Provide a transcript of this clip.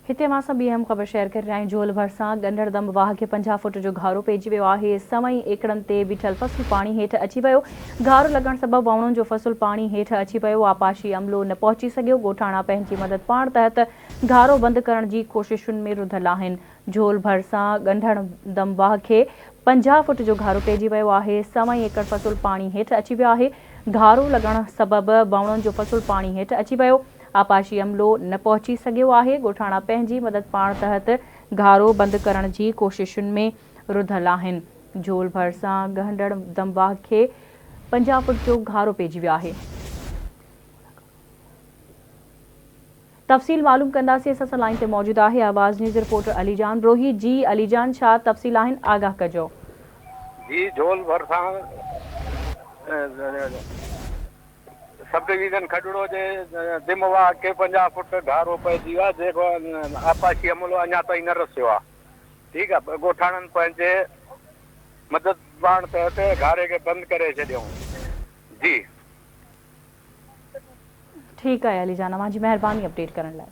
هتي اوهان سان ٻي اهم خبر شيئر ڪري رهيا آهيون جهول ڀرسان ڳنڍڙ دم واهه کي 50 فوٽ جو گهارو پئجي ويو آهي، سوين ايڪڙن تي بيٺل فصل پاڻي هيٺ اچي ويو، گهارو لڳڻ سبب ووڻن جو فصل پاڻي هيٺ اچي ويو، آبپاشي عملو نه پهچي سگهيو، ڳوٺاڻا پنهنجي مدد پاڻ تحت گهارو بند ڪرڻ جي ڪوششن ۾ رڌل آهن، جهول ڀرسان ڳنڍڻ دم واهه کي 50 فوٽ جو گهارو پئجي ويو آهي، سوين ايڪڙ فصل پاڻي هيٺ اچي ويو آهي، گهارو لڳڻ سبب ووڻن جو فصل پاڻي هيٺ اچي ويو، آبپاشي عملو نه پهچي سگهيو آهي، ڳوٺاڻا پنهنجي مدد پاڻ تحت گهارو بند ڪرڻ جي ڪوششن ۾ رڌل آهن، جهول ڀرسان ڳهنڊڻ دم واهه کي 50 فوٽ جو گهارو پئجي ويو آهي. تفصيل معلوم ڪنداسين اسان سان لائين تي موجود آهي آواز نيوز رپورٽر علي جان بروهي جي علي جان ڇا تفصيل آهن آگاهه ڪجو. جي جهول ڀرسان سب ڊويزن کڏڙو جي دم واهه کي 50 فوٽ گهارو پئجي ويو آهي جيڪو آبپاشي عملو اڃا تائين نه رسيو آهي ٺيڪ آهي ڳوٺاڻن پنهنجي مدد پاڻ تحت گهاري کي بند ڪري ڇڏيائون جي. ٺيڪ آهي علي جان اوهان جي مهرباني اپڊيٽ ڪرڻ لاء.